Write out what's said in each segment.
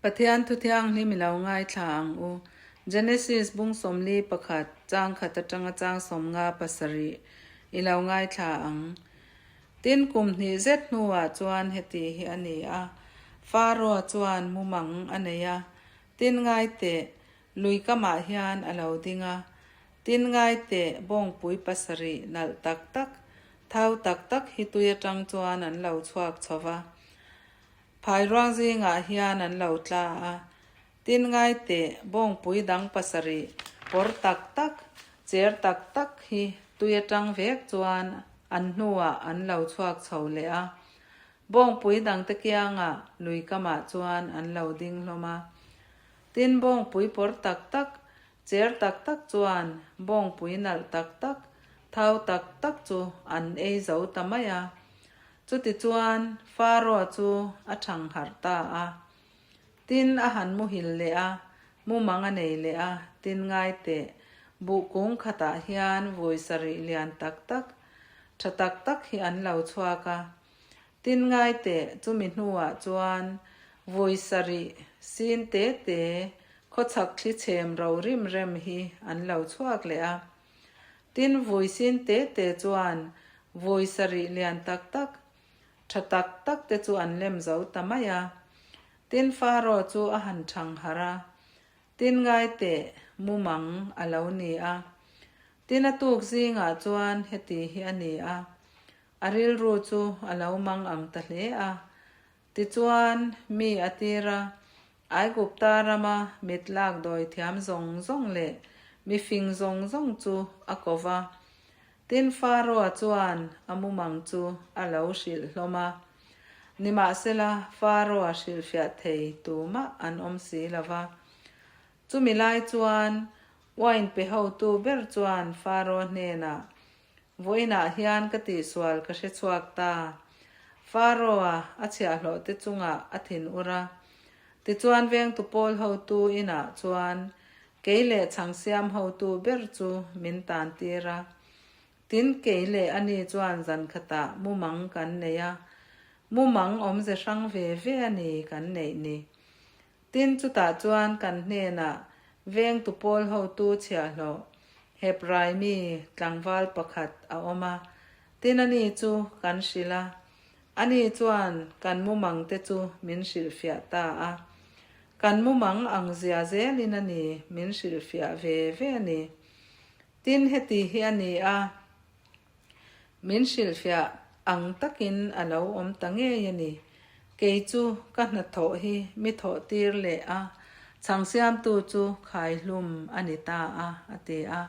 Pathian thu thianghlim i lo ngaithla ang u. Genesis bung 41 chang khat atanga chang 57 i lo ngaithla ang. Tin kum hnih zet hnuah chuan heti hi a ni a, Pharaoh chuan mumang a nei a, tin ngai teh, lui kamah hian a lo ding a, tin ngai teh bawngpui pasarih nalh tak tak, thau tak tak hi tui atang chuan an lo chhuak chho va. Phairuang zingah hian an lo tla a, tin ngai teh bawngpui dang pasarih pawr tak tak, cher tak tak hi tui atang vek chuan an hnuah an lo chhuak chho leh a. Bawngpui dangte kiangah lui kamah chuan an lo ding hlawm a. Tin bawngpui pawr tak tak, cher tak tak chuan bawngpui nalh tak tak, thau tak tak chu an ei zo ta mai a. Chutichuan, Pharaoh chu a thang harh ta a. Tin, a han muhil leh a, mumang a nei leh a, tin ngai teh, buh kung khatah hian vui sarih lian tak tak, tha tak tak hi an lo chhuak a. Tin ngai teh, chumi hnuah chuan vui sarih sin te te, khawchhak thli chhem ro rim rem hi an lo chhuak leh a. Tin, vui sin te te chuan vui sarih lian tak tak, tha tak tak te chu an lem zo ta mai a. Tin, Pharaoh chu a han thang harh a, tin ngai teh mumang a lo ni a. Tin, a tuk zingah chuan heti hi a ni a, a rilru chu a lo mang ang ta hle a. Tichuan, mi a tir a, Aigupta rama mit lak dawi thiam zawng zawng leh mi fing zawng zawng chu a ko va. Tin, Pharaoh-a chuan a mumang chu a lo hrilh hlawm a. Nimahsela, Pharaoh-a hrilhfiah thei tumah an awm si lo va. Chumi lai chuan uain pe hotu ber chuan Pharaoh hnenah, Vawiinah hian ka tihsual ka hre chhuak ta. Pharaoh-a a chhiahhlawh te chungah a thin ur a. Tichuan vengtu pawl hotu inah chuan kei leh chhang siam hotu ber chu min tan tir a. Tin kei leh ani chuan zan khatah mumang kan nei a. Mumang awmze hrang ve ve a ni kan neih ni. Tin, chutah chuan kan hnenah vengtu pawl hotu chhiahhlawh Hebrai mi tlangval pakhat a awm a, tin ani chu kan hrilh a, ani chuan kan mumang te chu min hrilhfiah ta a. Kan mumang ang zia zelin a ni min hrilhfiah ve ve a ni. Tin, heti hi a ni a. Min hrilhfiah ang takin a lo awm ta ngei a ni. Kei chu ka hnathawh hi mi thawh tir leh a, chhang siamtu chu khai hlum a ni ta a, a ti a.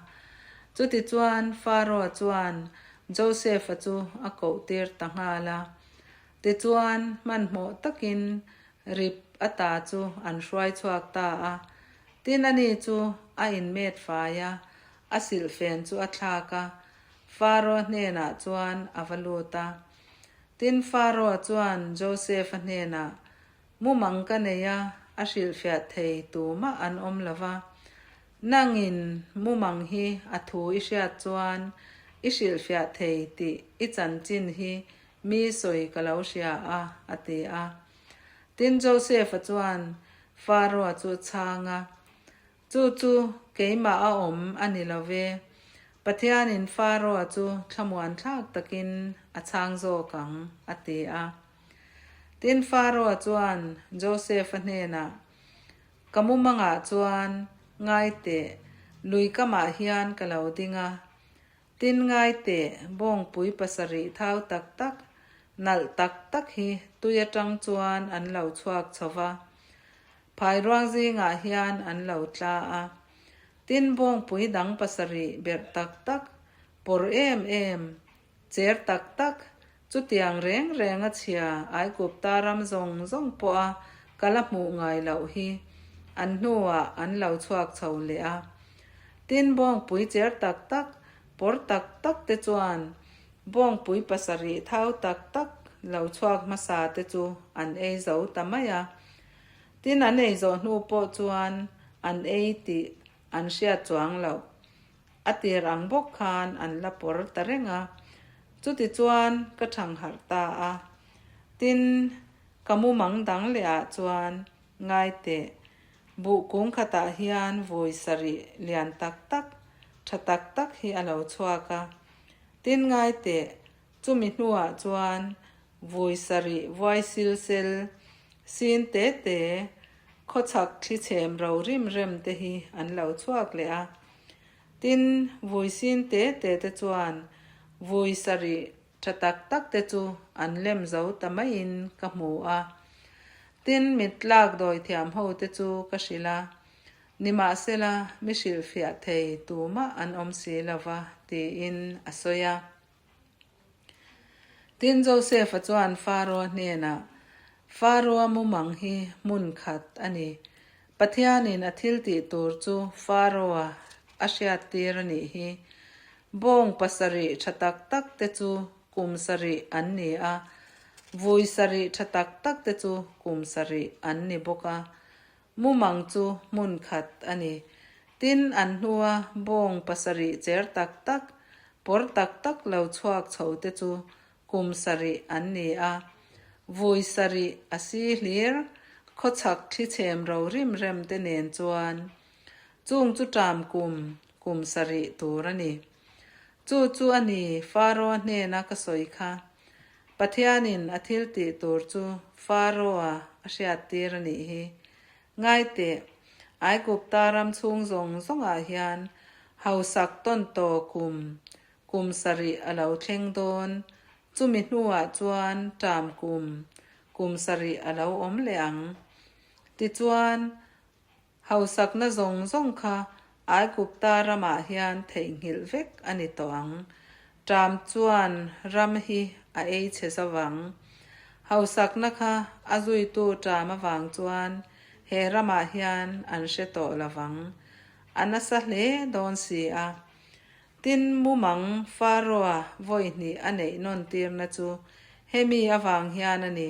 Chutichuan Pharaoh chuan Joseph-a chu a koh tir ta nghal a. Tichuan hmanhmawh takin rip ata chu an hruai chhuak ta a. Tin ani chu a inmet fai a, A silhfen chu a thlak a, Pharaoh hnenah chuan a va lut a. Tin, Pharaoh chuan Joseph-a hnenah, Mumang ka nei a, a hrilhfiah thei tumah an awm lo va. Nangin mumang hi a thu i hriat chuan i hrilhfiah thei tih i chanchin hi mi sawi ka lo hria a, a ti a. Tin, Joseph-a chuan Pharaoh-a chu chhang a, Chu chu keimah a awm a ni lo ve. Pathianin Pharaoh-a chu thlamuan thlak takin a chhang zawk ang, a ti a. Tin, Pharaoh-a chuan Joseph-a hnenah, Ka mumangah chuan ngai teh, lui kamah hian ka lo ding a. Tin, ngai teh, bawngpui pasarih thau tak tak, nalh tak tak hi tui atang chuan an lo chhuak chho va. Phairuang zingah hian an lo tla a. Tin bawngpui dang pasarih berh tak tak, pawr em em, cher tak tak, chutiang reng reng a chhia Aigupta ram zawng zawng pawha ka la hmuh ngai loh hi an hnuah an lo chhuak chho leh a. Tin bawngpui cher tak tak, pawr tak tak te chuan bawngpui pasarih thau tak tak lo chhuak hmasa te chu an ei zo ta mai a. Tin an ei zawh hnu pawh chuan an ei tih an hriat chuang loh. A tir ang bawk khan an la pawr ta reng a. Chuti chuan ka thang harh ta a. Tin, ka mumang dang leh ah chuan. Ngai teh, buh kung khatah hian vui sarih lian tak tak, tha tak tak hi a lo chhuak a. Tin ngai teh, chumi hnuah chuan vui sarih vuai sil sel, sin te te, khawchhak thli chhem ro rim rem te hi an lo chhuak leh a. Tin, vui sin te te te chuan vui sarih Tha tak tak te chu an lem zo ta maiin ka hmu a. Tin, mit tlak dawi thiam ho te chu ka hrilh a, nimahsela mi hrilhfiah thei tumah an awm si lo va, tiin a sawi a. Tin, Joseph-a chuan Faro-a hnenah, Faro-a mumang hi hmun khat a ni. Pathianin a thil tih tur chu Faro-a a hriattir a nih hi. Bawng pasarih tha tak tak te chu kum sarih an ni a, vui sarih tha tak tak te chu kum sarih an ni bawk a. Mumang chu hmun khat a ni. Tin, an hnua bawng pasarih cher tak tak, pawr tak tak lo chhuak chho te chu kum sarih an ni a. Vui sarih a si hlir, khawchhak thli chhem ro rim rem te nen chuan Chung chu ṭam kum, kum sarih tur a ni. Chu chu a ni Faro-a hnena ka sawi kha. Pathianin a thil tih tur chu Faro-a a hriattir a nih hi. Ngaiteh, Aigupta ram chhung zawng zawngah hian hausak tawntaw kum, kum sarih a lo thleng dawn. Chumi hnuah chuan ṭam kum, kum sarih a lo awm leh ang. Tichuan, Hausakna zawng zawng kha Aigupta ramah hian theihnghilh vek a ni tawh ang. Ṭam chuan ram hi a ei chhe zo vang. Hausakna kha a zuitu ṭam avang chuan he ramah hian an hre tawh lo vang. A nasa hle dawn si a. Tin, mumang Faroa vawi hnih a neih nawn tirna chu hemi avang hian a ni.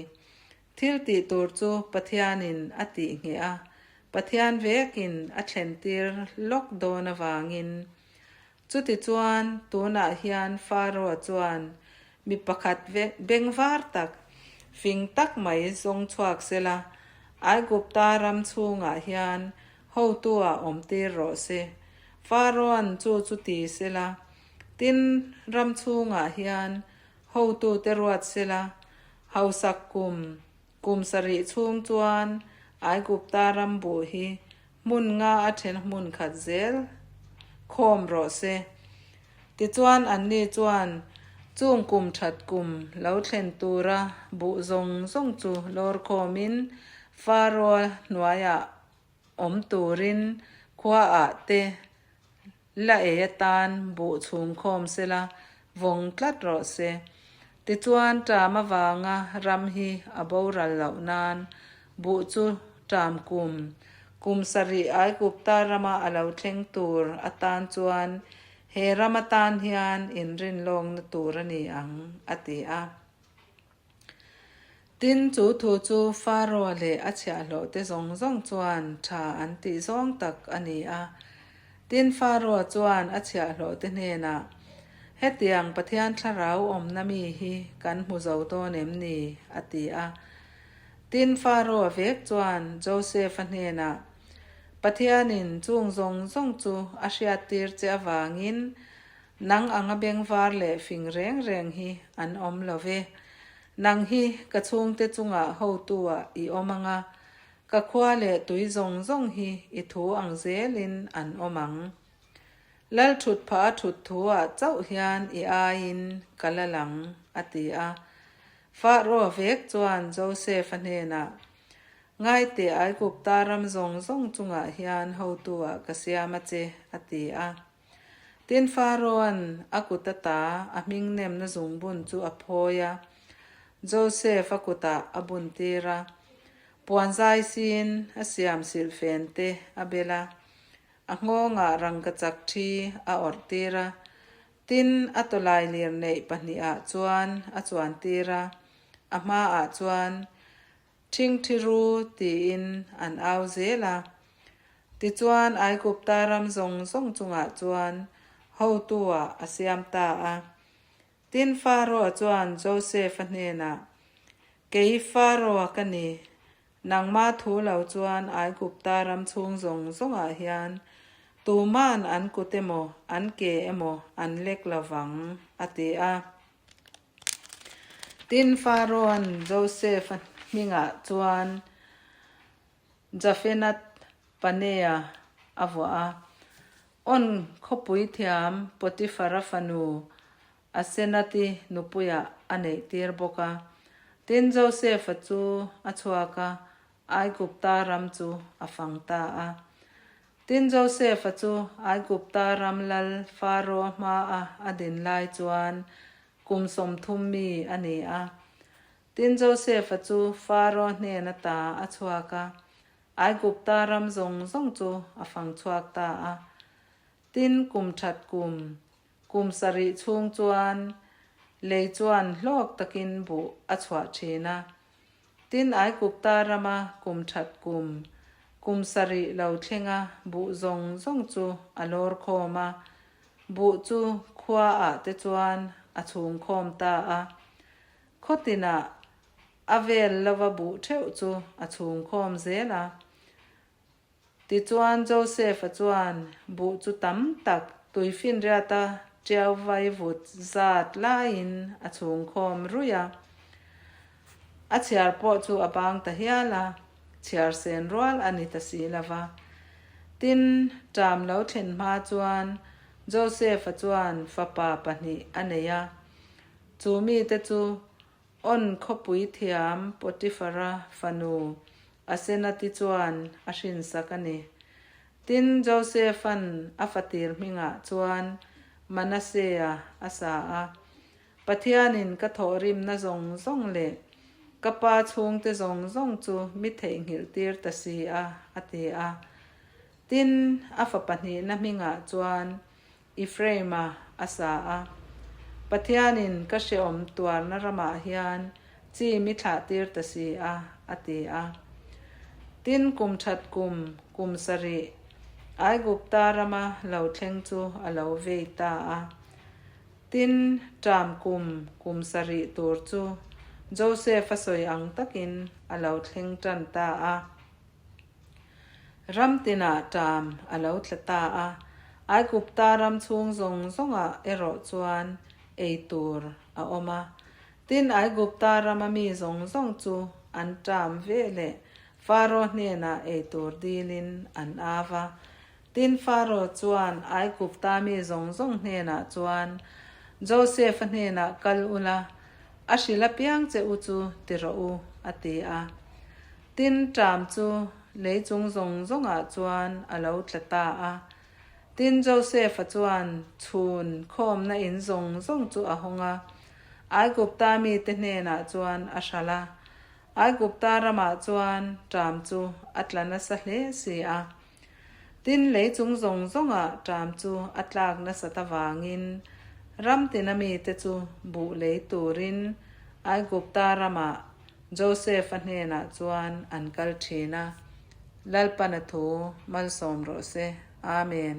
Thil tih tur chu Pathianin a tih ngheh a, Pathian vekin a thlentir lawk dawn avangin. Chutichuan, tunah hian Faro chuan mi pakhat bengvar tak, fing tak mai zawng chhuak sela, Aigupta ram chhungah hian hotu-ah awmtir rawh se. Faro-a'n chu chu ti sela, tin, ram chhungah hian Hotute ruat sela, hausak kum, kum sarih chhung chuan Aigupta ram buh hi hmun nga a then hmun khat zel khawm rawh se. Tichuan anni chuan chung kum that kum lo thlen tura buh zawng zawng chu lawr khawmin Faro-a hnuaiah awm turin khuaah te La ei atan buh chhum khawm sela, vawng tlat rawh se. Tichuan ṭam avanga ram hi a boral loh nan buh chu ṭam kum, kum sarih Aigupta rama a lo thleng tur atan chuan he ram atan hian inrinlawngna tur a ni ang, a ti a. Tin, chu thu chu Faro leh a chhiahhlawhte zawng zawng chuan tha an tih zawng tak a ni a. Tin, Faro chuan a chhiahhlawhte hnenah, Hetiang Pathian thlarau awmna mi hi kan hmu zo dawn em ni? a ti a. Tin, Faro vek chuan Joseph-a hnenah, Pathianin chung zawng zawng chu a hriattir che avangin Nang anga bengvar leh fing reng reng hi an awm lo ve. Nang hi ka chhungte chungah hotu-ah i awm ang a, ka khua leh tui zawng zawng hi i thu ang zelin an awm ang. Lal thut phah a thut thu-ah chauh hian i aiin ka la lang, a ti a. Fahraw vek chuan Joseph-a hnenah, Ngaite Aigupta ram zawng zawng chungah hian hotu-ah ka siam a che, a ti a. Tin, Faro-a'n a kut ata a hming nemna zungbun chu a phawi a, Joseph-a kutah a buntir a. Puan zai siin a siam silhfen te a bel a, a nghawngah rangkachak thi a awrhtir a. Tin, a tawlailir neih pahnihah chuan a chuantir a, a hmaah chuan Thingthi ru tiin an au zel a. Tichuan Aigupta ram zawng zawng chungah chuan hotu-ah a siam ta a. Tin Faro-a chuan Joseph-a hnenah, Kei Faro-a ka ni. Nangma thu lo chuan Aigupta ram chhung zawng zawngah hian tuman an kut emaw an ke emaw an lek lo vang, a ti a. Tin, Pharaoh-a'n Joseph-a hmingah chuan Jafenath Panea a vuah a. On khawpui thiam Potiphar-a fanu Asenath-i nupuiah a neihtir bawk a. Tin, Joseph-a chu a chhuak a, Aigupta ram chu a fang ta a. Tin, Joseph-a chu Aigupta ram lal Pharaoh hmaa a din lai chuan kum 30 mi a ni a. Tin, Joseph-a chu Pharaoh hnen ata a chhuak a, Aigupta ram zawng zawng chu a fang chhuak ta a. Tin, kum that kum, kum sarih chhung chuan lei chuan hlawk takin buh a chhuah thin a. Tin, Aigupta rama kum that kum, kum sarih lo thlenga buh zawng zawng chu a lawr khawm a, buh chu khuaah te chuan a chhung khawm ta a. Khaw tinah a vel lova buh theuh chu a chhung khawm zel a. Tichuan Joseph-a chuan buh chu tam tak tuifinriata tiau vaivut zat laiin a chhung khawm ruih a. A chhiar pawh chu a bang ta hial a, chhiar sen rual a ni ta si lo va. Tin, ṭam lo thlen hma chuan Joseph-a chuan fapa pahnih a nei a. Chu mite chu On khawpui thiam Potiphara fanu Asenathi chuan a hrinsak a ni. Tin, Joseph-a'n a fatir hmingah chuan Manasseh-a a sa a. Pathianin ka thawhrimna zawng zawng leh ka pa chhungte zawng zawng chu mi theihnghilh tir ta si a, a ti a. Tin, a fa pahnihna hmingah chuan Ephraim-a a sa a. Pathianin ka hrehawm tuarna ramah hian chi mi thlahtir ta si a, a ti a. Tin, kum that kum, kum sarih, Aigupta rama lo thleng chu a lo vei ta a. Tin, ṭam kum, kum sarih tur chu Joseph-a sawi ang takin a lo thleng ṭan ta a. Ram tinah ṭam a lo tla ta a, Aigupta ram chhung zawng zawngah erawh chuan ei tur a awm a. Tin, Aigupta rama mi zawng zawng chu an ṭam ve leh Faro hnenah ei tur dilin an av a. Tin, Faro chuan Aigupta mi zawng zawng hnenah chuan, Joseph-a hnenah kal ula, a hrilh apiang che u chu ti rawh u, a ti a. Tin, ṭam chu lei chung zawng zawngah chuan a lo tla ta a. Tin, Joseph-a chuan chhun khawmna in zawng zawng chu a hawng a, Aigupta mite hnenah chuan a hralh a. Aigupta ramah chuan ṭam chu a tla nasa hle si a. Tin, lei chung zawng zawngah ṭam chu a tlak nasat avangin ram tina mite chu buh lei turin Aigupta ramah Joseph-a hnenah chuan an kal thin a, Lalpana thu malsawm rawh se. Amen.